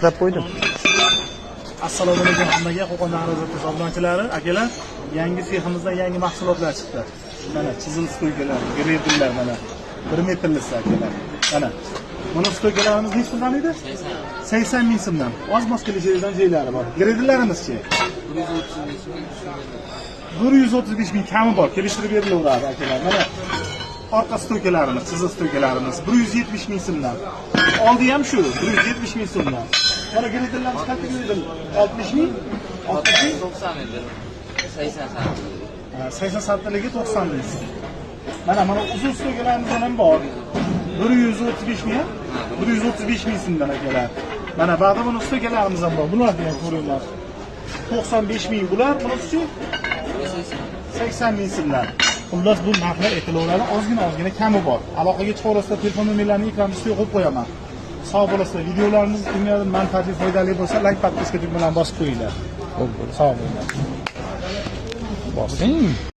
Saqlab qo'ydim. Assalomu alaykum hammaga, Qo'qon dehqon obunachilari, akalar, yangi seximizdan yangi mahsulotlar chiqdi. Mana chisel стойка lar, гребень lar, mana 1 metrlisi, akalar. Mana. Buni стойка larimiz nechi puldan edi? 80 ming so'mdan. Oz-moz kelishadigan joylari bor. Гребень larimizchi? 135 ming kami bor, kelishtirib berilaveradi, akalar. Mana orqa стойка larimiz, chisel стойка larimiz 170 ming so'mdan. Oldi ham shu 170 ming so'mdan. Mana гребень larimiz qancha, гребень? 60 ming? 60 ming? 90 ming, 80 santim. Ha, 80 santiligi 90 ming so'm. Mana uzun стойка larimizdan ham bor. 135 ming, 135 ming so'mdan, akalar. Mana ba'da buni стойка larimiz ham bor. Bularni ham ko'ringlar. 95 ming bular, bunisi 80 ming so'mdan. Xullas, bu narxlar aytilaveradi, ozgina ozgina kami bor. Aloqaga chiqaverasizlar, telefon nomerlarini ekran ustiga qo'yib qo'yaman. Sog' bo'lasizlar. Videolarimiz kimgadir manfaatli, foydali bo'lsa, layk, подписка tugmalarini bosib qo'yinglar. Sog' bo'linglar. Bosing.